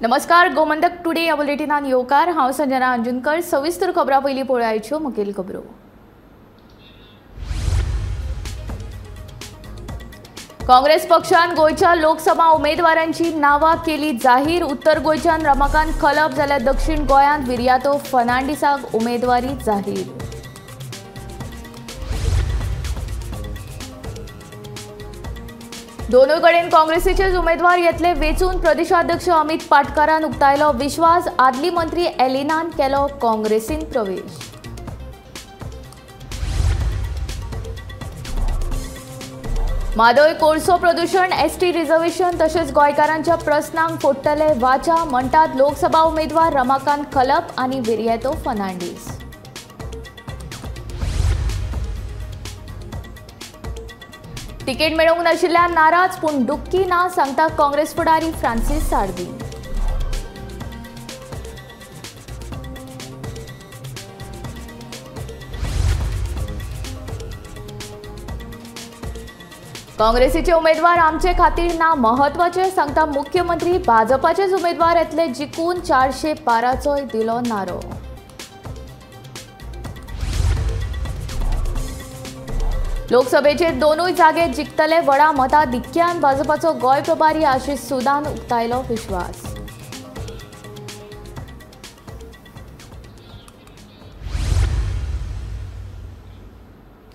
नमस्कार, गोमंतक टुडे ह्या बुलेटिनान येवकार. हांव संजना अंजुनकर. सविस्तर खबरां पयलीं पळोवयाच्यो मुखेल खबरो. काँग्रेस पक्षान गोंयच्या लोकसभा उमेदवारांची नांवां केली जाहीर. उत्तर गोंयच्यान रमाकांत खलप जाल्यार दक्षिण गोंयांत विरियातो फर्नांडीसाक उमेदवारी जाहीर. दोनूय कडेन काँग्रेसीचेच उमेदवार येतले वेंचून. प्रदेशाध्यक्ष अमित पाटकारान उक्तायलो विश्वास. आदली मंत्री एलिनान केलो काँग्रेसीन प्रवेश. म्हादय कोळसो प्रदूषण, एसटी रिझर्वेशन तशेंच गोंयकारांच्या प्रस्नांक फोडटले वाचा म्हणटात लोकसभा उमेदवार रमाकांत खलप आनी विरियातो फर्नांडीस. तिकेट मेळोवंक नाशिल्ल्यान नाराज पूण दुख्खी ना सांगता काँग्रेस फुडारी फ्रांसीस सार्दीन. काँग्रेसीचे उमेदवार आमचे खातीर ना महत्वाचे सांगता मुख्यमंत्री. भाजपाचेच उमेदवार येतले जिखून 400 पाराचोय दिलो नारो. लोकसभेचे दोनूय जागे जिखतले व्हडा मताधिक्यान. भाजपाचो गोंय प्रभारी आशिष सुदान उक्तायलो विश्वास.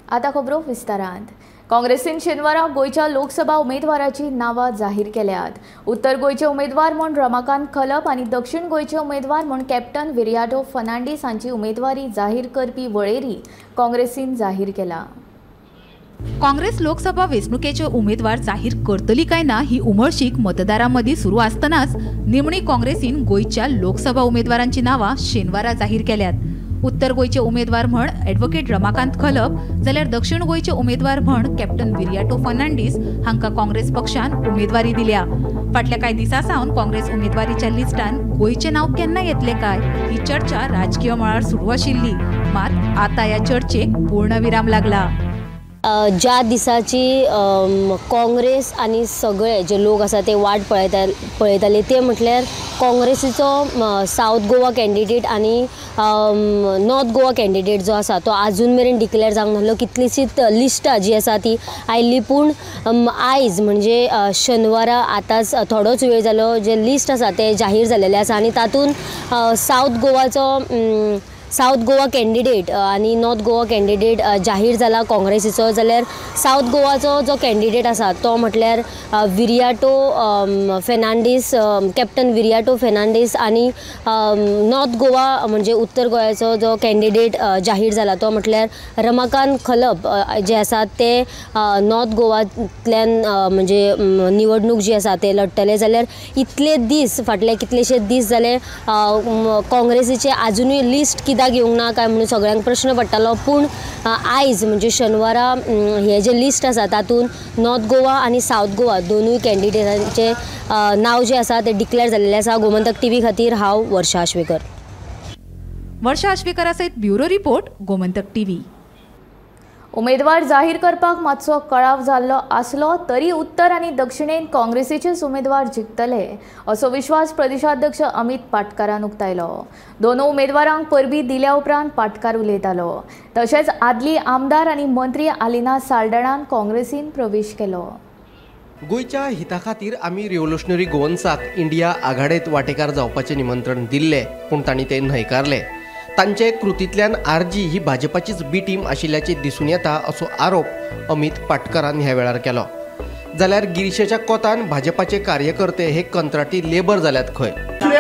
आतां खबरो विस्तारांत. काँग्रेसीन शेनवारा गोंयच्या लोकसभा उमेदवाराची नांवां जाहीर केल्यात. उत्तर गोंयचे उमेदवार म्हूण रमाकांत खलप आनी दक्षिण गोंयचे उमेदवार म्हूण कॅप्टन विरियातो फर्नांडीस हांची उमेदवारी जाहीर करपी वळेरी काँग्रेसीन जाहीर केला. काँग्रेस लोकसभा वेंचणुकेचे उमेदवार जाहीर करतली काय ना ही उमळशीक मतदारां मदीं सुरू आसतनाच निमणी काँग्रेसीन गोंयच्या लोकसभा उमेदवारांची नांवां शेनवारा जाहीर केल्यात. उत्तर गोंयचे उमेदवार म्हण ॲडव्होकेट रमाकांत खलप जाल्यार दक्षिण गोंयचे उमेदवार म्हण कॅप्टन विरियातो फर्नांडीस हांकां काँग्रेस पक्षान उमेदवारी दिल्या. फाटल्या कांय दिसां सावन काँग्रेस उमेदवारीच्या लिस्टान गोंयचें नांव केन्ना येतलें काय ही चर्चा राजकीय मळार सुरू आशिल्ली. मात आतां ह्या चर्चेक पूर्णविराम लागला. ज्या दिसाची काँग्रेस आनी सगळे जे लोक आसा ते वाट पळयताले ते म्हटल्यार काँग्रेसीचो सावथ गोवा कॅन्डिडेट आनी नॉर्थ गोवा कॅन्डिडेट जो आसा तो आजून मेरेन डिक्लेअर जावंक नासलो. कितलीशीच लिस्टां जी आसा ती आयली पूण आयज म्हणजे शेनवारा आतांच थोडोच वेळ जालो जे लिस्ट आसा ते जाहीर जालेले आसा आनी तातूंत सावथ गोवा कॅन्डिडेट आनी नॉर्थ गोवा कॅन्डिडेट जाहीर जाला काँग्रेसीचो. जाल्यार सावथ गोवाचो जो कॅन्डिडेट आसा तो म्हटल्यार विरियातो फर्नांडीस, कॅप्टन विरियातो फर्नांडीस आनी नॉर्थ गोवा म्हणजे उत्तर गोंयाचो जो कॅन्डिडेट जाहीर जाला तो म्हटल्यार रमाकांत खलप जे आसा ते नॉर्थ गोवांतल्यान म्हणजे निवडणूक जी आसा ते लढटले. जाल्यार इतले दीस फाटले कितलेशे दीस जाले काँग्रेसीचे आजुनूय लिस्ट कित्याक येवंक ना काय म्हणून सगळ्यांक प्रश्न पडटालो. पूण आयज म्हणजे शेनवारा हे जे लिस्ट आसा तातूंत नॉर्थ गोवा आनी सावथ गोवा दोनूय कॅन्डिडेटांचे नांव जे आसा ते डिक्लेअर जाल्लें आसा. गोमंतक टीव्ही खातीर हांव वर्षा आश्वेकर. वर्षा आश्वेकरा सयत ब्युरो रिपोर्ट, गोमंतक टीव्ही. उमेदवार जाहीर करपाक मातसो कळाव जाल्लो आसलो तरी उत्तर आनी दक्षिणेंत काँग्रेसीचेच उमेदवार जिखतले असो विश्वास प्रदेशाध्यक्ष अमित पाटकारान उक्तायलो. दोनूय उमेदवारांक परबी दिल्या उपरांत पाटकार उलयतालो. तशेंच आदली आमदार आनी मंत्री आलिना साल्डाणान काँग्रेसीन प्रवेश केलो. गोंयच्या हिता खातीर आमी रिव्होल्युशनरी गोवन्साक इंडिया आघाडेत वांटेकार जावपाचें निमंत्रण दिल्लें पूण तांणी तें न्हयकारलें. तांचे कृतींतल्यान आरजी ही भाजपाचीच बी टीम आशिल्ल्याचें दिसून येता असो आरोप अमित पाटकारान ह्या वेळार केलो. जाल्यार गिरीशाच्या कोतान भाजपाचे कार्यकर्ते हे कंत्राटी लेबर जाल्यात खंय.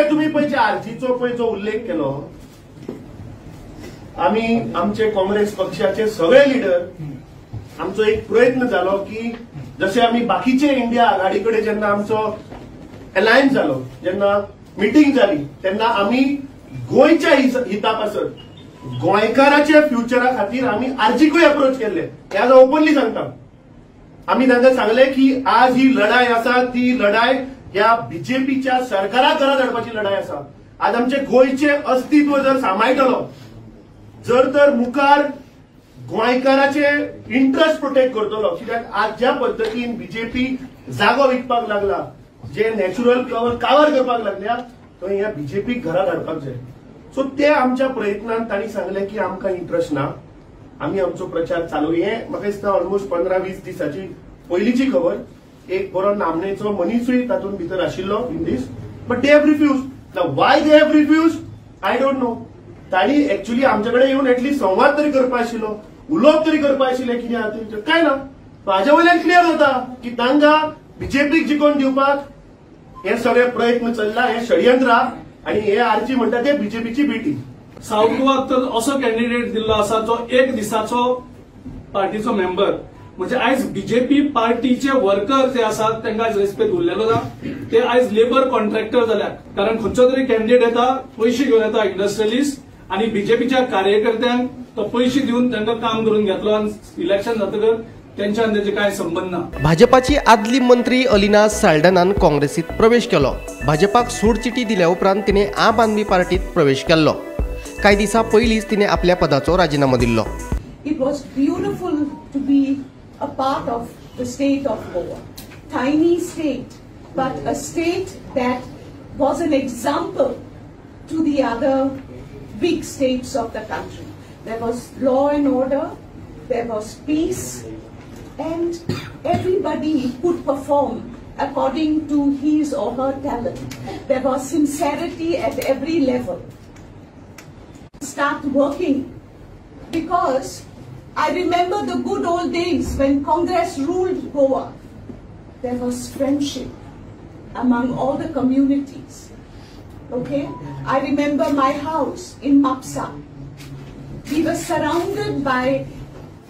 तुमी पळय आरजीचो पळय जो उल्लेख केलो, आमी आमचे काँग्रेस पक्षाचे सगळे लिडर आमचो एक प्रयत्न जालो की जशे आमी बाकीचे इंडिया आघाडी कडेन जेन्ना आमचो अलायन्स जालो, जेन्ना मिटींग जाली तेन्ना आमी गोंयच्या हिता पासत गोंयकाराच्या फ्युचरा खातीर आमी आरजीकूय अप्रोच केल्ले. हे आज ओपनली सांगता. आमी तांकां सांगले की आज ही लढाय आसा ती लढाय ह्या बीजेपीच्या सरकाराक घरा धाडपाची लढाय आसा. आज आमचे गोंयचे अस्तित्व जर सांबाळटलो जर तर मुखार गोंयकाराचे इंट्रस्ट प्रोटेक्ट करतलो, कित्याक आज ज्या पद्दतीन बीजेपी जागो विकपाक लागला, जे नॅचरल कव्हर करपाक लागल्या, थंय ह्या बीजेपीक घरा धाडपाक जाय. सो ते आमच्या प्रयत्नान तांणी सांगलें की आमकां इंट्रस्ट ना, आमी आमचो प्रचार चालू. हे म्हाका दिसता ऑलमोस्ट 15-20 दिसाची पयलींची खबर. एक बरो नामनेचो मनीसूय तातूंत भितर आशिल्लो in this, but they have refuse. Why they have refuse I don't know. तांणी एक्च्युअली आमचे कडेन येवन एटलीस्ट संवाद तरी करपा आशिल्लो, उलोवप तरी करपा आशिल्लें कितें आहा तें, काय ना. हाज्या वयल्यान क्लियर जाता की तांकां बीजेपीक जिखोवन दिवपाक हे सगळे प्रयत्न चल्ला, हे षडयंत्र आनी हे आरजी म्हणटा ते बीजेपीची बी टीम. साऊथ गोवाक तर असो कॅन्डिडेट दिल्लो आसा जो एक दिसाचो पार्टीचो मेंबर, म्हणजे आयज बीजेपी पार्टीचे वर्कर जे आसात तांकां आयज रेस्पेद उरलेलो ना. ते आयज लेबर कॉन्ट्रॅक्टर जाल्यात, कारण खंयचो तरी कॅन्डिडेट येता, पयशे घेवन येता इंडस्ट्रियलिस्ट, आनी बीजेपीच्या कार्यकर्त्यांक तो पयशे दिवन तांकां काम करून घेतलो आनी इलेक्शन जातकच त्यांच्या त्याचे काय संबंध ना. भाजपाची आदली मंत्री अलिना साल्डनान काँग्रेसीत प्रवेश केलो. भाजपाक सोडचिटी दिल्या उपरांत तिणे आम आदमी पार्टीत प्रवेश केल्लो. कांय दिसां पयलींच तिणे आपल्या पदाचो राजिनामो दिल्लो. It was beautiful to be a part of the state of Goa. Tiny state, but a state that was an example to the other big states of the country. There was law and order, there was peace, and everybody could perform according to his or her talent. There was sincerity at every level. Start working, because I remember the good old days when Congress ruled Goa. There was friendship among all the communities. Okay? I remember my house in Mapsa. We were surrounded by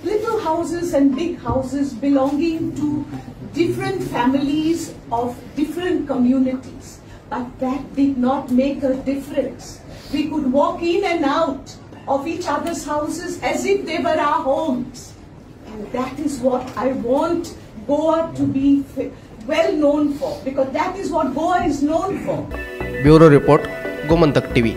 little houses and big houses belonging to different families of different communities. But that did not make a difference. We could walk in and out of each other's houses as if they were our homes. And that is what I want Goa to be well known for, because that is what Goa is known for. Bureau Report, Gomantak TV.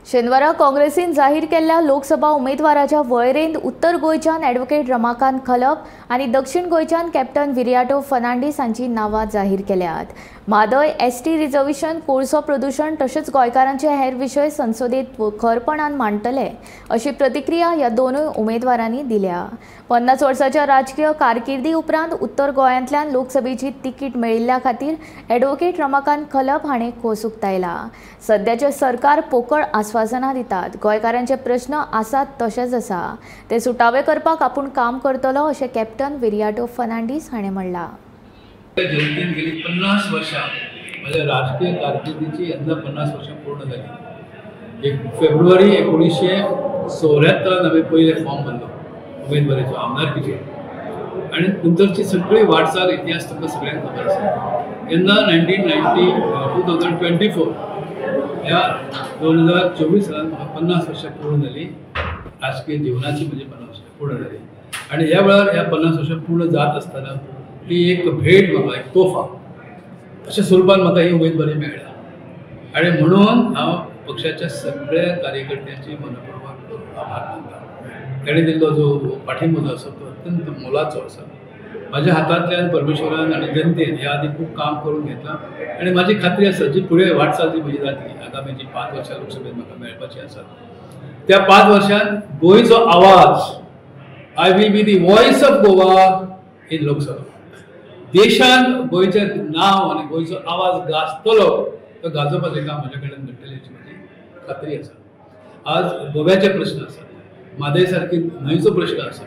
शेनवारा काँग्रेसीन जाहीर केल्ल्या लोकसभा उमेदवाराच्या वळेरेंत उत्तर गोंयच्यान advocate Ramakant Khalap आनी दक्षिण गोंयच्यान कॅप्टन विरियाटो फर्नांडीस हांची नांवां जाहीर केल्यात. म्हादय, एसटी रिजर्वेशन, कोळसो प्रदूशण तशेंच गोंयकारांचे हेर विशय संसदेत खरपणान मांडटले अशी प्रतिक्रिया ह्या दोनूय उमेदवारांनी दिल्या. 50 वर्साच्या राजकीय कारकिर्दी उपरांत उत्तर गोंयांतल्यान लोकसभेची तिकीट मेळिल्ल्या खातीर ॲडव्होकेट रमाकांत खलप हाणें खोस उक्तायला. सद्याचें सरकार पोकळ आस्वासनां दितात, गोंयकारांचे प्रश्न आसात तशेंच आसा, ते सुटावे करपाक आपूण काम करतलो अशें कॅप्टन विरियाटो फर्नांडीस हाणें म्हणलां. जनतेन गेली 50 वर्षां माझ्या राजकीय कारकिर्दीची यंदा 50 वर्षां पूर्ण झाली. 1 फेब्रुवारी 1974 हांवें पयले फॉर्म भरलो उमेदवारीचो आमदारकीचो, आनी नंतरची सगळी वाटचाल इतिहास तुमकां सगळ्यांक खबर आसा. यंदा 2024 ह्या 2024 सालान म्हाका 50 वर्षां पूर्ण जाली, राजकीय जिवनाची म्हजी 50 वर्षां पूर्ण जाली. आनी ह्या वेळार ह्या 50 वर्षां पूर्ण जात आसतना ती एक भेट म्हाका, एक तोफा अशा स्वरुपान म्हाका ही उमेदवारी मेळ्ळ्या. आनी म्हणून हांव पक्षाच्या सगळ्या कार्यकर्त्यांची मनपूर्वक आभार मानता. ताणें दिल्लो जो पाठिंबो जो आसा तो अत्यंत मोलाचो आसा. माझ्या हातांतल्यान परमेश्वरान आनी जनतेन ह्या आदी खूब काम करून घेतलां आनी म्हाजी खात्री आसा जी फुडें वाटचाल जी म्हजी जातली आगामी जी 5 वर्सां लोकसभेत म्हाका मेळपाची आसा त्या 5 वर्सांत गोंयचो आवाज, I will be the voice of Goa in Lok Sabha. देशान गोंयचें नांव आनी गोंयचो आवाज गाजतलो तो गाजोवपाचें काम म्हज्या कडल्यान घडटलें अशी म्हजी खात्री आसा. आज गोव्याचे प्रश्न आसात, म्हादय सारकी न्हंयचो प्रश्न आसा,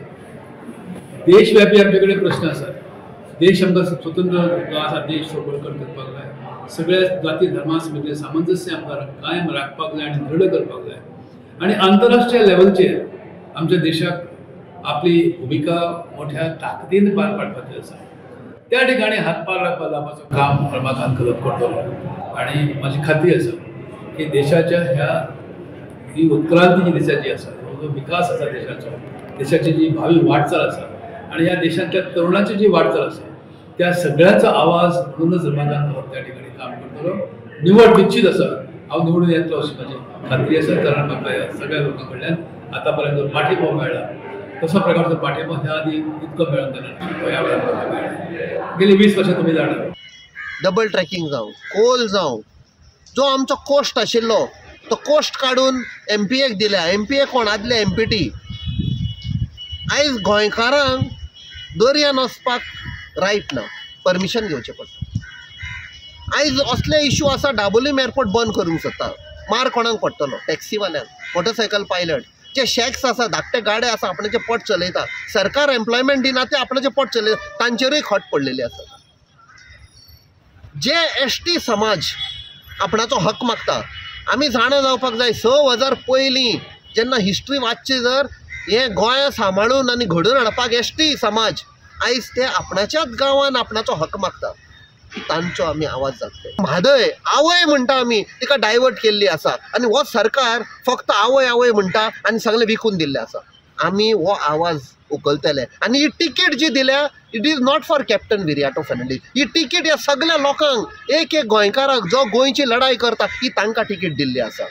देशव्यापी आमचे कडेन प्रश्न आसात. देश आमकां स्वतंत्र जो आसा देश तो बळकट करपाक जाय, सगळ्या जाती धर्मा मदलें सामंजस्य आमकां कायम राखपाक जाय आनी दृढ करपाक जाय. आनी आंतरराष्ट्रीय लेवलचेर आमच्या देशाक आपली भुमिका मोठ्या ताकदीन पार पाडपाची आसा. त्या ठिकाणी हातभार लावपाचो काम रमाकांत खलप करतलो आनी म्हाजी खात्री आसा की देशाच्या ह्या ही उत्क्रांती जी देशाची आसा, जो विकास आसा देशाचो, देशाची जी भावी वाटचाल आसा आनी ह्या देशांतल्या तरुणाची जी वाटचाल आसा त्या सगळ्यांचो आवाज म्हणूनच रमाकांत खलप त्या ठिकाणी काम करतलो. निवड निश्चित आसा, हांव निवडून येतलो अशी म्हाजी खात्री आसा. कारण म्हाका ह्या सगळ्या लोकां कडल्यान आतां पर्यंत पाठिंबो मेळ्ळा तसो प्रकारचो पाठिंबो ह्या आदी इतको मेळूंक ना तो ह्या वेळार म्हाका मेळ्ळा. गेली 20 वर्सां तुमी जाणा डबल ट्रॅकिंग जावं, कोल जावं, जो आमचो कोस्ट आशिल्लो तो कोस्ट काडून एमपीएक दिल्या. एमपीए कोण आदले एमपीटी. आयज गोंयकारांक दर्यान वचपाक रायट ना, परमिशन घेवचें पडटा. आयज असले इशू आसा, डाबोलीम एअरपोर्ट बंद करूंक सोदता. मार कोणाक पडटलो? टॅक्सीवाल्यांक, मोटरसायकल पायलट, जे शॅक्स आसा, धाकटे गाडे आसा, आपणाचें पोट चलयता. सरकार एम्प्लॉयमेंट दिना, ते आपणाचें पोट चलयता, तांचेरूय खट पडलेली आसा. जे एस टी समाज आपणाचो हक मागता, आमी जाणा जावपाक जाय 6000 पयलीं जेन्ना हिस्ट्री वाचची जर हें गोंया सांबाळून आनी घडोवन हाडपाक एस टी समाज आयज ते आपणाच्याच गांवान आपणाचो हक मागता, तांचो आमी आवाज जातले. म्हादय आवय म्हणटा आमी, तिका डायवर्ट केल्ली आसा आनी हो सरकार फक्त आवय आवय म्हणटा आनी सगळें विकून दिल्लें आसा. आमी हो आवाज उखलतले आनी ही टिकेट जी दिल्या, it is not for Captain Viriato Fernandes. He ticket ह्या सगळ्या लोकांक, एक एक गोंयकाराक जो गोंयची लढाई करता, ही तांकां टिकेट दिल्ली आसा.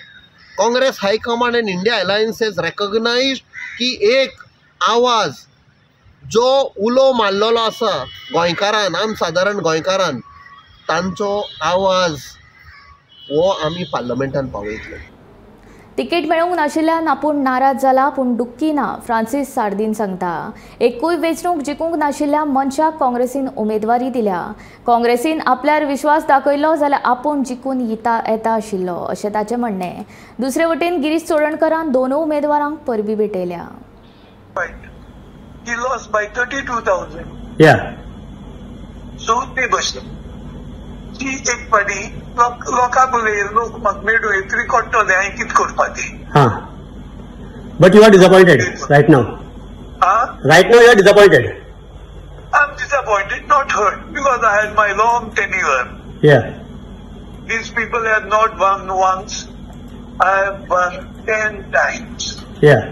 Congress high command and India alliance has recognise की एक आवाज जो उलो मारलेलो आसा गोंयकारान, आम सादारण गोंयकारान, तांचो आवाज हो आमी पार्लमेंटान पावयतले. तिकीट मेळूंक नाशिल्ल्यान आपूण नाराज जाला, पूण दुख्खी ना, फ्रांसीस सार्दीन सांगता. एकूय वेंचणूक जिखूंक नाशिल्ल्या मनशाक काँग्रेसीन उमेदवारी दिल्या. काँग्रेसीन आपल्यार विश्वास दाखयलो जाल्यार आपूण जिखून येता आशिल्लो, अशें ताचें म्हणणें. दुसरे वटेन गिरीश चोडणकरान दोनूय उमेदवारांक परबी भेटयल्या. He lost by 32,000. Yeah. So ते बसले. ती एक पाटी लोकांक लोक म्हाका मेळूं तरी कळटलें हांवें कितें करपाचें. हां. But you are disappointed right now. Huh? Right now you are disappointed. I'm disappointed, not hurt, because I had my long tenure. Yeah. These people have not won once. I have won 10 times. Yeah.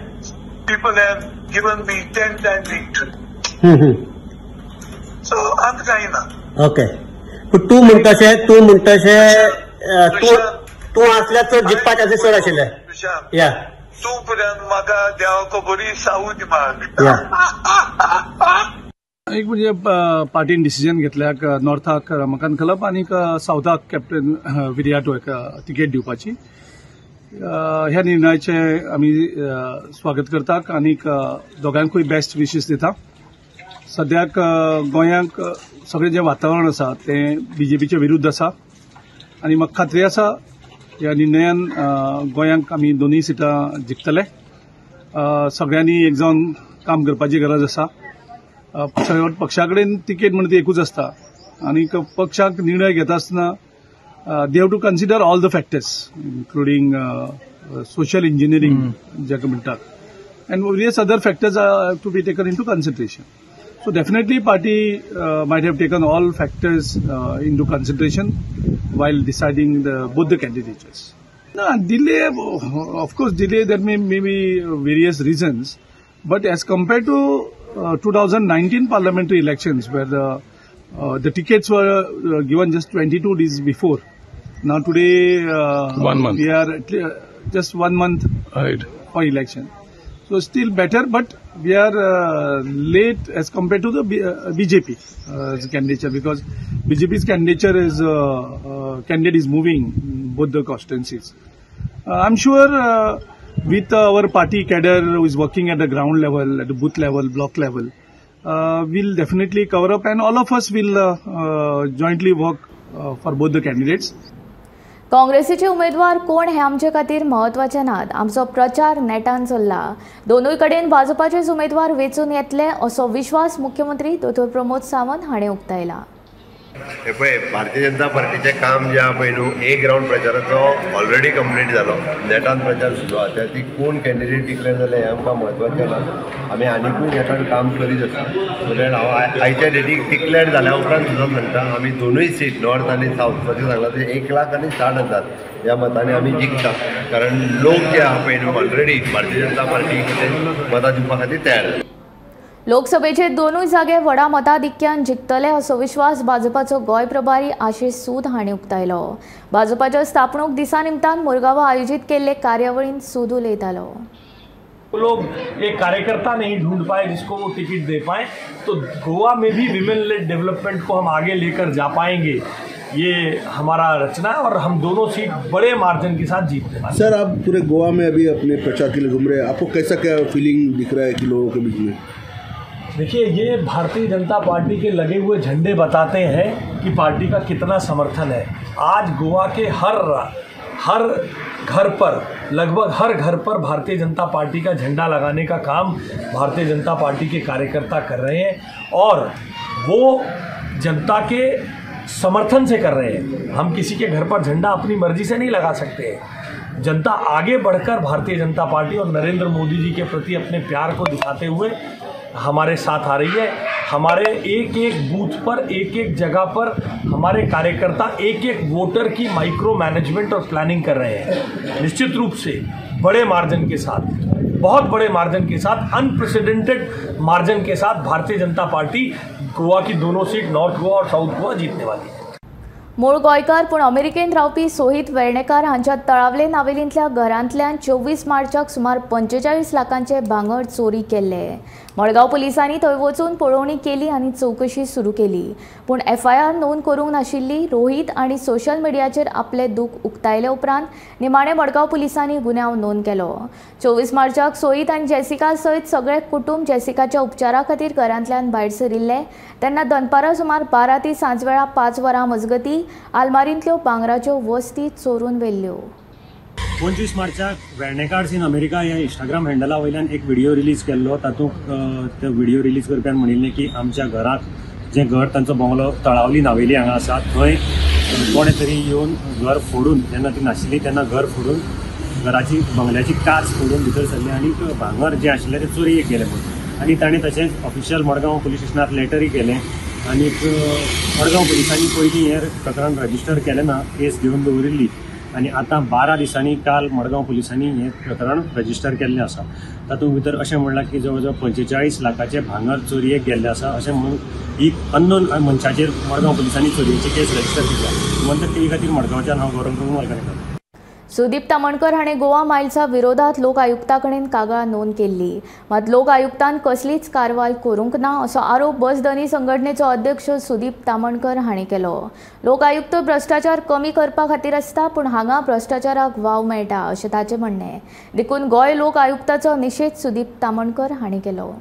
People have given me 10 times victory. Mm-hmm. So I'm kind of. Okay. तूं म्हणटाशें तूं आसल्यार चड जिखपाचें अशें चड आशिल्लें. या तूं पर्यंत म्हाका देवाको बरी सावूद मार. एक म्हणजे पार्टीन डिसिजन घेतल्या नॉर्थाक रमाकांत खलप आनी सावथाक कॅप्टन विरियाटो तिकेट दिवपाची. ह्या निर्णयाचें आमी स्वागत करतात आनी दोगांकूय बेस्ट विशीस दिता. सद्याक गोंयांक सगळें जें वातावरण आसा तें बीजेपीच्या विरुद्ध आसा आनी म्हाका खात्री आसा ह्या निर्णयान गोंयांक आमी दोनूय सिटां जिखतले. सगळ्यांनी एक जावन काम करपाची गरज आसा. सगळ्या पक्षा कडेन तिकेट म्हणटा ती एकूच आसता आनी पक्षाक निर्णय घेता आसतना they have to consider all the factors including social engineering जाका म्हणटात and various other factors are to be taken into consideration. So definitely party might have taken all factors into consideration while deciding both the candidatures. No, delay, of course delay, there may be various reasons, but as compared to 2019 parliamentary elections where the tickets were given just 22 days before. Now today 1 month. We are just 1 month right for election. So still better, but we are late as compared to the BJP candidature, because BJP's candidature is candidate is moving both the constituencies. I'm sure with our party cadre who is working at the ground level, at the booth level, block level, we'll definitely cover up, and all of us will jointly work for both the candidates. काँग्रेसीचे उमेदवार कोण हे आमचे खातीर म्हत्वाचे नात. आमचो प्रचार नेटान चल्ला. दोनूय कडेन भाजपाचेच उमेदवार वेंचून येतले असो विश्वास मुख्यमंत्री दोतोर प्रमोद सावंत हाणें उक्तायला. हे पळय, भारतीय जनता पार्टीचें काम जें आहा पळय न्हू, एक रावंड प्रचाराचो ऑलरेडी कंप्लीट जालो, नेटान प्रचार सुरू आहा. त्या ती कोण कॅन्डिडेट डिक्लेअर जाले हें आमकां म्हत्वाचें ना. आमी आनिकूय नेटान काम करीत आसा. सो that हांव आयच्या डेटीक डिक्लेअर जाल्या उपरांत सुद्दां सांगता, आमी दोनूय सीट नॉर्थ आनी सावथ सांगला ते 1,60,000 ह्या मतांनी आमी जिखता. कारण लोक जे आहा पळय न्हू ऑलरेडी भारतीय जनता पार्टी मतां दिवपा खातीर तयार जाले. लोकसभेचे दोनूय जागे व्हडा मताधिक्यान जिखतले असो विश्वास भाजपाचो गोंय प्रभारी आशिष सूद हांणी उक्तायलो. भाजपाच्या स्थापणूक दिसा निमतान मुरगांवां आयोजीत केल्ले कार्यावळींत सूद उलयतालो. लोग एक कार्यकर्ता नहीं ढूंढ पाए जिसको वो टिकट दे पाए, तो गोवा में भी विमेन लेड डेवलपमेंट को हम आगे लेकर जा पाएंगे। ये हमारा रचना है और हम दोनों सीट बड़े मार्जिन के साथ जीतने वाले। सर, आप पूरे गोवा में अभी अपने प्रचार के लिए घूम रहे हैं, आपको कैसा क्या फीलिंग दिख रहा है कि लोगों के बीच में? देखिए, ये भारतीय जनता पार्टी के लगे हुए झंडे बताते हैं कि पार्टी का कितना समर्थन है। आज गोवा के हर घर पर, लगभग हर घर पर भारतीय जनता पार्टी का झंडा लगाने का काम भारतीय जनता पार्टी के कार्यकर्ता कर रहे हैं और वो जनता के समर्थन से कर रहे हैं। हम किसी के घर पर झंडा अपनी मर्जी से नहीं लगा सकते हैं। जनता आगे बढ़कर भारतीय जनता पार्टी और नरेंद्र मोदी जी के प्रति अपने प्यार को दिखाते हुए हमारे साथ आ रही है। हमारे एक एक बूथ पर, एक एक जगह पर हमारे कार्यकर्ता एक एक वोटर की माइक्रो मैनेजमेंट और प्लानिंग कर रहे हैं। निश्चित रूप से बड़े मार्जिन के साथ, बहुत बड़े मार्जिन के साथ, अनप्रेसिडेंटेड मार्जिन के साथ भारतीय जनता पार्टी गोवा की दोनों सीट, नॉर्थ गोवा और साउथ गोवा, जीतने वाली है। मूळ गोंयकार पूण अमेरिकेंत रावपी सोहित वेर्णेकार हांच्या तळावले नावेलींतल्या घरांतल्यान 24 मार्चाक सुमार 45 लाखांचे भांगर चोरी केल्ले। मडगांव पुलिसांनी थंय वचून पळोवणी केली आनी चवकशी सुरू केली, पूण एफआयआर नोंद करूंक नाशिल्ली। रोहित आनी सोशल मिडियाचेर आपले दूख उक्तायले उपरांत निमाणे मडगांव पुलिसांनी गुन्यांव नोंद केलो। 24 मार्चाक सोहित आनी जेसिका सयत सगळे कुटुंब जेसिकाच्या उपचारा खातीर घरांतल्यान भायर सरिल्ले तेन्ना दनपारां सुमार 12 ते सांजवेळा 5 वरां मजगतीं आलमारींतल्यो भांगराच्यो वस्ती चोरून व्हेल्ल्यो। 25 मार्चाक वेर्णेकार्स इन अमेरिका ह्या इंस्टाग्राम हँडला वयल्यान एक व्हिडिओ रिलीज केल्लो। तातूंत ते व्हिडिओ रिलीज करप्यान म्हणिल्लें की आमच्या घराक, जें घर तांचो बंगलो तळावली नावेली हांगा आसा, थंय कोणें तरी येवन घर फोडून, जेन्ना ती नाशिल्ली तेन्ना घर फोडून घराची बंगल्याची काच फोडून भितर सरले आनी भांगर जें आशिल्लें तें चोरयेक गेलें म्हणून। आनी ताणें तशेंच ऑफिशियल मडगांव पुलीस स्टेशनार लेटरूय केलें आनी मडगांव पुलिसांनी पयलीं हें प्रकरण रजिस्टर केलें ना, केस घेवन दवरिल्ली आनी आतां 12 दिसांनी काल मडगांव पुलिसांनी हें प्रकरण रजिस्टर केल्लें आसा। तातूंत भितर अशें म्हणलां की जवळ जवळ 45 लाखाचें भांगर चोरयेक गेल्लें आसा अशें म्हणून ही अननोन मनशाचेर मडगांव पुलिसांनी चोरयेची केस रजिस्टर केल्या। गोमंतक टीव्ही खातीर मडगांवच्यान हांव गौरव प्रभू मालकणेकर। सुदीप तामणकर हाणें गोवा मायल्सा विरोधात लोक आयुक्ता कडेन कागाळ नोंद केल्ली, मात लोक आयुक्तान कसलीच कारवाय करूंक ना असो आरोप बस धनी संघटनेचो अध्यक्ष सुदीप तामणकर हाणें केलो। लोक आयुक्त भ्रश्टाचार कमी करपा खातीर आसता, पूण हांगा भ्रश्टाचाराक वाव मेळटा अशें ताचें म्हणणें। देखून गोंय लोक आयुक्ताचो निशेध सुदीप तामणकर हाणें केलो।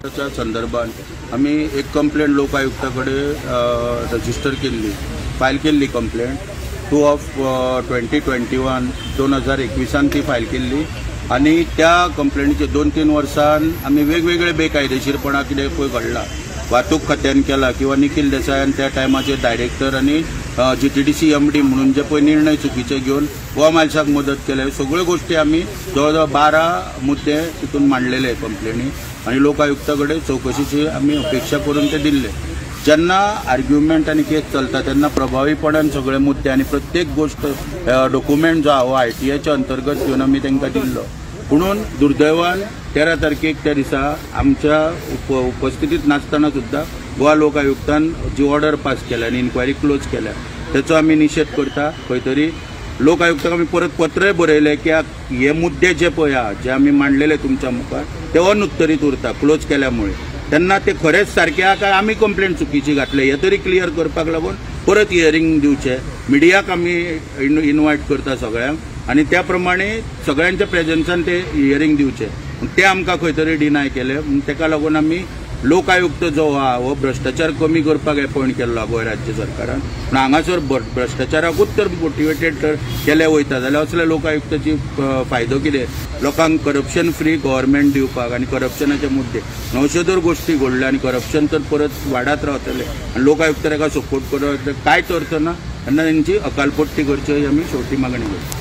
संदर्भात आमी एक कंप्लेंट लोक आयुक्ता कडेन रजिस्टर केल्ली, फायल केल्ली कंप्लेंट 2/2021 2021 ती फायल केल्ली आनी त्या कंप्लेनीचेर 2-3 वर्सान आमी वेगवेगळे बेकायदेशीरपणा कितें पळय घडला, वाहतूक खात्यान केला किंवा निखील देसायान त्या टायमाचेर डायरेक्टर आनी GTDC MD म्हणून जे पळय निर्णय चुकीचे घेवन गोवा मायल्साक मदत केल्या, सगळ्यो गोश्टी आमी जवळ जवळ 12 मुद्दे तितून मांडलेले कंप्लेनी आनी लोक आयुक्ता कडेन चवकशीची आमी अपेक्षा करून ते दिल्ले। जेन्ना आर्ग्युमेंट आनी केस चलता तेन्ना प्रभावीपणान सगळे मुद्दे आनी प्रत्येक गोश्ट डॉक्युमेंट जो आहा हो आरटीआयच्या अंतर्गत घेवन आमी तांकां दिल्लो। पुणून दुर्दैवान 13 तारखेक त्या दिसा आमच्या उपस्थितीत नासतना सुद्दां गोवा लोक आयुक्तान जी ऑर्डर पास केल्या आनी इन्क्वायरी क्लोज केल्या तेचो आमी निशेध करता। खंय तरी लोक आयुक्ताक आमी परत पत्रय बरयलें की हे मुद्दे जे पळय आहा जे आमी मांडलेले तुमच्या मुखार ते अनुत्तरीत उरता क्लोज केल्या मुळे, तेन्ना ते खरेंच सारकें आहा काय आमी कंप्लेंट चुकीची घातले हे तरी क्लियर करपाक लागून परत हियरींग दिवचें। मिडियाक आमी इनवायट करता सगळ्यांक आनी त्या प्रमाणे सगळ्यांच्या प्रेजन्सान ते हियरींग दिवचें, ते आमकां खंय तरी डिनाय केलें। तेका लागून आमी लोक आयुक्त जो आहा हो भ्रश्टाचार कमी करपाक एपॉयंट केल्लो आहा गोंय राज्य सरकारान, पूण हांगासर भ्रश्टाचाराकूच तर मोटिवेटेड तर केले वयता जाल्यार असल्या लोक आयुक्ताची फायदो कितें? लोकांक करप्शन फ्री गव्हर्मेंट दिवपाक आनी करप्शनाचे मुद्दे 900 तर गोश्टी घडल्यो आनी करप्शन तर परत वाडत रावतलें आनी लोक आयुक्त ताका सपोर्ट करत कांयच अर्थ ना, तेन्ना तेंची अकालपट्टी करची ही आमी शेवटी मागणी करता।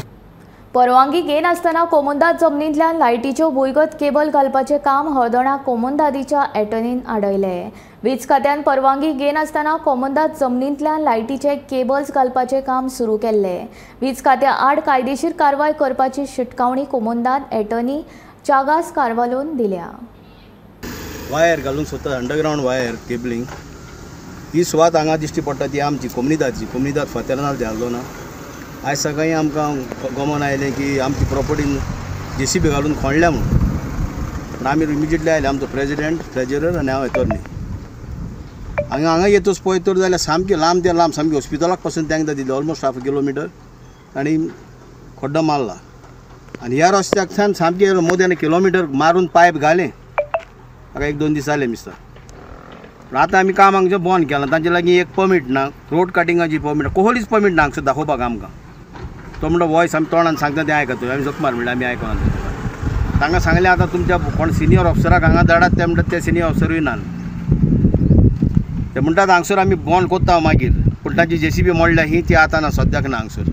परवानगी घेनासतना कोमुंदाद जमनींतल्यान लायटीच्यो भुंयगत केबल घालपाचें काम हळदोणा कोमुंदादीच्या एटर्नीन आडयलें। वीज खात्यान परवानगी घेनासतना कोमुंदाद जमनींतल्यान लायटीचे केबल्स घालपाचें काम सुरू केल्लें। वीज खात्या आड कायदेशीर कारवाय करपाची शिटकावणी कोमुंदाद एटर्नी चागास कार्वालोन दिल्या। वायर घालूंक सोदता अंडरग्रावंड वायर केबलिंग, ही सुवात हांगा दिश्टी पडटा ती आमची कोमुनिदादची, कोमुनिदाद फात्यार जाल्लो ना। आयज सकाळीं आमकां गमन आयलें की आमची प्रॉपर्टीन जेसीबी घालून खोणल्या म्हणून, पूण आमी इमिजिएटली आयले, आमचो प्रेजिडेंट, ट्रेजरर आनी हांव एटर्नी। हांगा हांगा येतच पळयत तर जाल्यार सामकें लांब ते लांब सामकें हॉस्पिटलाक पासून तांकां दिले ऑलमोस्ट हाफ किलोमिटर आनी खड्डो मारला. आनी ह्या रस्त्याक सान सामकें मोर देन किलोमिटर मारून पायप घालें म्हाका 1-2 दीस जाले मिस्तर. पूण आतां आमी काम हांगचें बंद केलां. तांचे लागीं एक परमीट ना, रोड कटिंगाची परमीट, कसलीच परमीट ना हांगसर दाखोवपाक आमकां. तो म्हणटा वॉयस आमी तोंडान सांगता तें आयकता, आमी जखमार म्हणल्यार आमी आयकना. तांकां सांगलें आतां तुमच्या कोण सिनियर ऑफिसराक हांगा धाडात, ते म्हणटात ते सिनियर ऑफिसरूय ना. ते म्हणटात हांगसर आमी बंद कोत्ता मागीर, पूण तांची जेसीबी मोडल्या ही ती आतां ना, सद्याक ना हांगसर.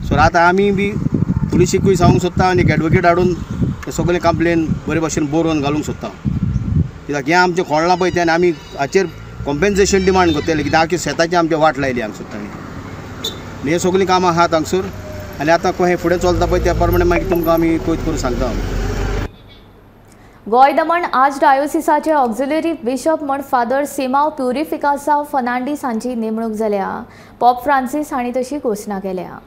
सो आतां आमी बी पुलिशीकूय सांगूंक सोदता आनी एक एडवोकेट हाडून ते सगळे कंप्लेन बरे भाशेन बरोवन घालूंक सोदता. कित्याक हें आमचें खोळ्ळां पळय तें आनी आमी हाचेर कॉम्पेन्सेशन डिमांड करतले, कित्याक आख्खे शेताची आमची वाट लायली हांगसर तांणी. आनी हे सगळीं कामां आहात हांगसर आनी आतां कशें फुडें चलता पळय त्या प्रमाणे मागीर तुमकां आमी कोयत करून सांगता. गोंय दमण आज डायोसिसाचे ऑक्झिलरी बिशप म्हण फादर सिमाव प्युरिफिकासाव फर्नांडीस हांची नेमणूक जाल्या. पॉप फ्रांसीस हांणी तशी घोशणा केल्या.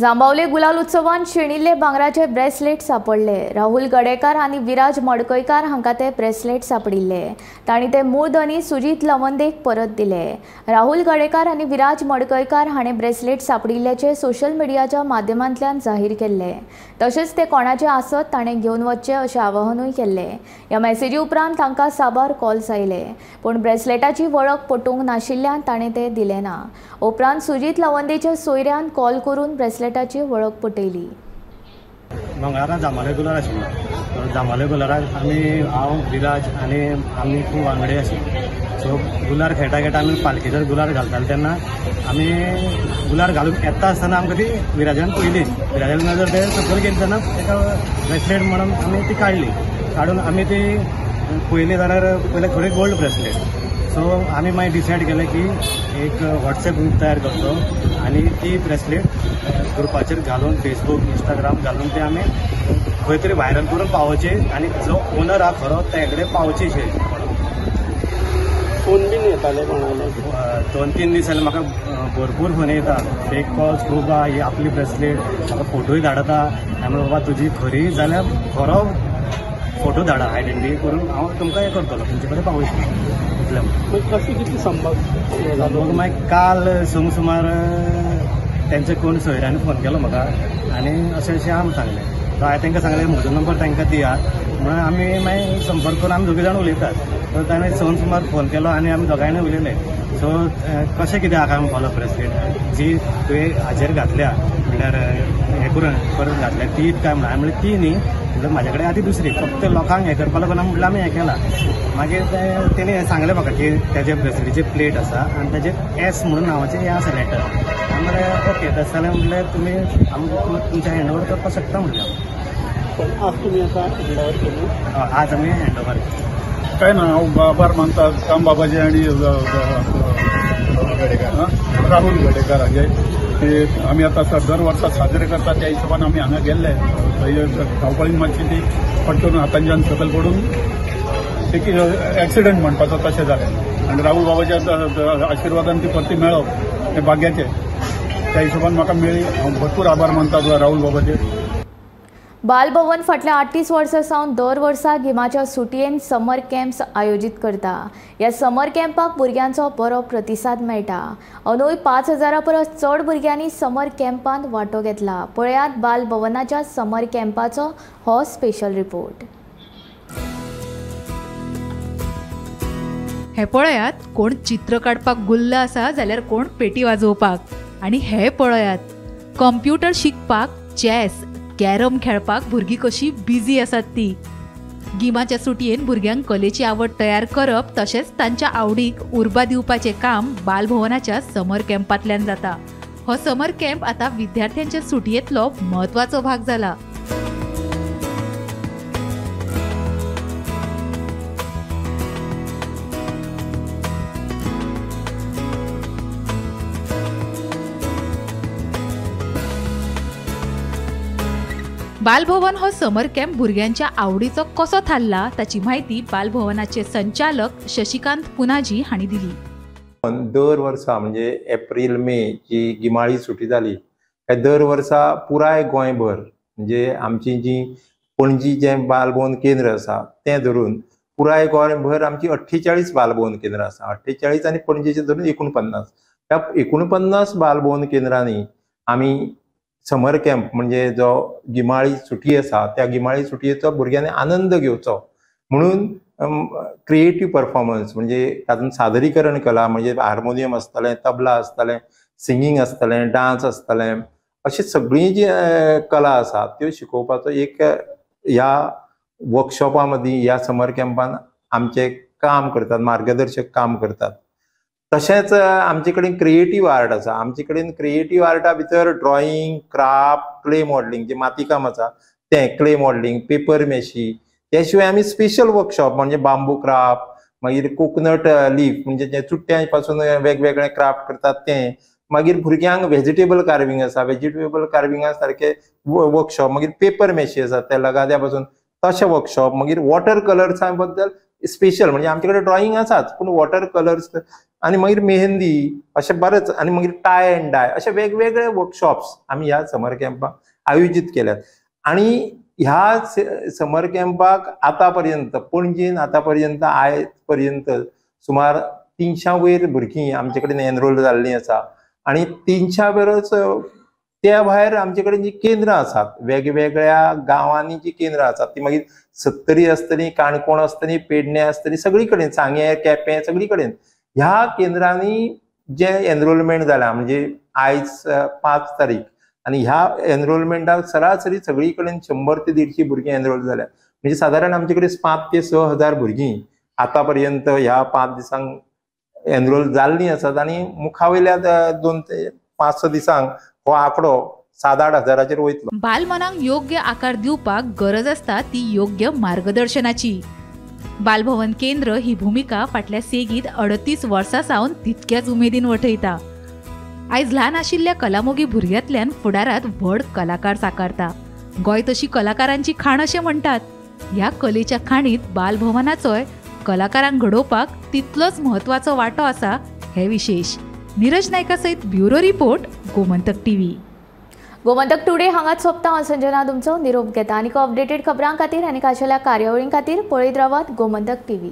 जांबावले गुलाल उत्सवान शेणिल्ले भांगराचे ब्रेसलेट सापडले. राहुल गडेकार आनी विराज मडकयकार हांकां ते ब्रेसलेट सापडिल्ले. तांणी ते मूळ धनी सुजीत लवंदेक परत दिले. राहुल गडेकार आनी विराज मडकयकार हाणें ब्रेसलेट सापडिल्ल्याचे सोशल मिडियाच्या माध्यमांतल्यान जाहीर केल्ले. तशेंच ते कोणाचे आसत ताणें घेवन वचचे अशें आवाहनूय केल्लें. ह्या मॅसेजी उपरांत तांकां साबार कॉल्स आयले, पूण ब्रेसलेटाची वळख पटोवंक नाशिल्ल्यान ताणें ते दिले ना. उपरांत सुजीत लवंदेच्या सोयऱ्यान कॉल करून ब्रेसलेटाची वळख पटयली. मंगळारा जांबावले गुलार आशिल्लो. जांबावले गुलाराक आमी, हांव, विराज आनी आमी खूब वांगडी आशिल्ले. सो गुलार खेळटा खेळटा आमी पालखेचेर गुलार घालताले तेन्ना आमी गुलार घालून येता आसतना आमकां ती विराजान पळयली. विराजान नजर ते सकयल गेली तेन्ना ताका ब्रेसलेट म्हणून आमी ती काडली. काडून आमी ती पळयली जाल्यार पयले थोडे गोल्ड ब्रेसलेट. सो आमी मागीर डिसायड केलें की एक वॉट्सएप ग्रूप तयार करचो आनी ती ब्रेसलेट ग्रुपाचेर घालून फेसबूक इंस्टाग्राम घालून ते आमी खंय तरी व्हायरल करून पावोवचे आनी जो ओनर आहा खरो त्या कडेन पावोवचे. फोन बीन येताले कोणाले? 2-3 दीस जाले म्हाका भरपूर फोन येता, फेक कॉल्स खूब आहा, ही आपली ब्रेसलेट म्हाका फोटोय धाडता. आनी बाबा तुजी खरी जाल्यार खरो फोटो धाडा आयडेंटिटी करून हांव तुमकां हें करतलो, तुमचे कडेन पावयतलो. कशें कितलें संपर्क? मागीर काल सुमार तेंचे कोण सोयऱ्यांनी फोन केलो म्हाका आनी अशें अशें आम सांगलें. सो हांवें तांकां सांगलें म्हजो नंबर तांकां दियात म्हणून आमी मागीर संपर्क करून आमी दोगी जाण उलयतात. सो ताणें 6 सुमार फोन केलो आनी आमी दोगांयनी उलयले. सो कशें कितें आहा काय म्हणपालो ब्रेसलेट जी तुवें हाजेर घातल्या म्हणल्यार हें करून परत घातल्या ती काय म्हणून हांवें म्हणलें ती न्ही, म्हणल्यार म्हाजे कडेन आतां दुसरी, फक्त लोकांक हें करपा लागून म्हटल्यार आमी हें केलां. मागीर तेणें सांगलें म्हाका की तेजे ब्रेसलेटीची प्लेट आसा आनी तेजेर एस म्हणून नांवाचें हें आसा लेटर. हांवें म्हणलें ओके तशें जाल्यार म्हणलें तुमी आमकां तुमच्या हँड ओवर करपाक शकता म्हणलें. पण आज तुमी आतां हँड ओवर केली? आज आमी हँड ओवर केली. काय ना, हांव आभार मानता काम बाबाचे आनी राहुल गडेकार हाजे ते आमी आतां दर वर्सा साजरे करता त्या हिशोबान आमी हांगा गेल्ले. धांवपळीन मातशी ती पट्टून हातांच्यान सकयल पडून एक एक्सिडंट म्हणपाचो तशें जालें आनी राहुल बाबाच्या आशिर्वादान ती परती मेळप हें भाग्याचें, त्या हिशोबान म्हाका मेळ्ळी. हांव भरपूर आभार मानता राहुल बाबाचे. बालभवन फाटल्या 38 वर्सां सावन दर वर्सा गिमाच्या सुटयेन समर कॅम्प्स आयोजीत करता. ह्या समर कॅम्पाक भुरग्यांचो बरो प्रतिसाद मेळटा. अंदूय 5000 परस चड भुरग्यांनी समर कॅम्पांत वांटो घेतला. पळयात बालभवनाच्या समर कॅम्पाचो हो स्पेशल रिपोर्ट. हे पळयात कोण चित्र काडपाक गुल्ल आसा जाल्यार कोण पेटी वाजोवपाक, आनी हे पळयात कंप्युटर शिकपाक, चॅस, कॅरम खेळपाक भुरगीं कशी बिझी आसात ती. गिमाच्या सुटयेन भुरग्यांक कलेची आवड तयार करप तशेंच तांच्या आवडीक उर्बा दिवपाचें काम बालभवनाच्या समर कॅम्पांतल्यान जाता. हो समर कॅम्प आतां विद्यार्थ्यांच्या सुटयेंतलो म्हत्वाचो भाग जाला. बालभवन हो समर कॅम्प भुरग्यांच्या आवडीचो कसो थारला ताची म्हायती बालभवनाचे संचालक शशिकांत पुनाजी हांणी दिली. दर वर्सा म्हणजे एप्रील मे जी गिमाळी सुटी जाली काय दर वर्सा पुराय गोंयभर म्हणजे आमची जी पणजी जें बालभवन केंद्र आसा तें धरून पुराय गोंयभर आमची 48 बालभवन केंद्रां आसा. 48 आनी पणजेचे धरून 49. ह्या 49 बालभवन केंद्रांनी आमी समर कॅम्प म्हणजे जो गिमाळी सुटी आसा त्या गिमाळी सुटयेचो भुरग्यांनी आनंद घेवचो म्हणून क्रिएटीव परफॉर्मन्स म्हणजे तातूंत सादरीकरण कला म्हणजे हार्मोनियम आसतलें, तबला आसतलें, सिंगींग आसतलें, डान्स आसतलें, अशी सगळीं जी कला आसा त्यो शिकोवपाचो एक ह्या वर्कशॉपा मदीं ह्या समर कॅम्पान आमचें काम करतात, मार्गदर्शक काम करतात. तशेंच आमचे कडेन क्रिएटीव आर्ट आसा. आमचे कडेन क्रिएटीव आर्टा भितर ड्रॉइंग, क्राफ्ट, क्ले मॉडलिंग जे मातीकाम आसा तें, क्ले मॉडलिंग, पेपर मॅशी, त्या शिवाय आमी स्पेशल वर्कशॉप म्हणजे बांबू क्राफ्ट, मागीर कोकोनट लीफ म्हणजे जे चुट्ट्यां पासून वेगवेगळे क्राफ्ट करतात तें, मागीर भुरग्यांक व्हेजिटेबल कार्विंग आसा, व्हेजिटेबल कार्विंगा सारके वर्कशॉप, मागीर पेपर मॅशी आसा त्या लगाद्या पासून तशे वर्कशॉप, मागीर वॉटर कलर्सां बद्दल स्पेशल म्हणजे आमचे कडेन ड्रॉइंग आसाच पूण वॉटर कलर्स आनी मागीर मेहंदी अशें बरेच आनी मागीर टाय एंड डाय अशे वेगवेगळे वर्कशॉप्स आमी ह्या समर कॅम्पाक आयोजीत केल्यात. आनी ह्या समर कॅम्पाक आतां पर्यंत पणजेन आतां पर्यंत आयज पर्यंत सुमार 300 वयर भुरगीं आमचे कडेन एनरोल जाल्लीं आसा आनी 300 बरोच त्या भायर आमचे कडेन जी केंद्रां आसात वेगवेगळ्या गांवांनी जी केंद्रां आसात ती मागीर सत्तरी आसतली, काणकोण आसतली, पेडणे आसतली, सगळी कडेन सांगें, केपें सगळी कडेन ह्या केंद्रांनी जे एनरोलमेंट जालां म्हणजे आयज 5 तारीख आनी ह्या एनरोलमेंटाक सरासरी सगळी कडेन 100 ते 150 भुरगीं एनरोल जाल्या म्हणजे सादारण आमचे कडेन 5 ते 6 हजार भुरगीं आतां पर्यंत ह्या 5 दिसांक एनरोल जाल्लीं आसात आनी मुखावयल्या 2 ते 5-6 दिसांक हो आंकडो 7-8 हजाराचेर वयतलो. बालमनाक योग्य आकार दिवपाक गरज आसता ती योग्य मार्गदर्शनाची. बालभवन केंद्र ही भूमिका फाटल्या सेगीत 38 वर्सां सावन तितक्याच उमेदीन वठयता. आयज ल्हान आशिल्ल्या कलामोगी भुरग्यांतल्यान फुडारांत व्हड कलाकार साकारता. गोंय तशी कलाकारांची खाण अशें म्हणटात. ह्या कलेच्या खाणीत बालभवनाचोय कलाकारांक घडोवपाक तितलोच म्हत्वाचो वांटो आसा हें विशेश. नीरज नायका सयत bureau report, Gomantak TV. Gomantak today हांगाच सोंपता. हांव संजना तुमचो निरोप घेता. आनीक अपडेटेड खबरां खातीर आनी खाशेल्या कार्यावळीं खातीर पळयत रावात गोमंतक टीव्ही.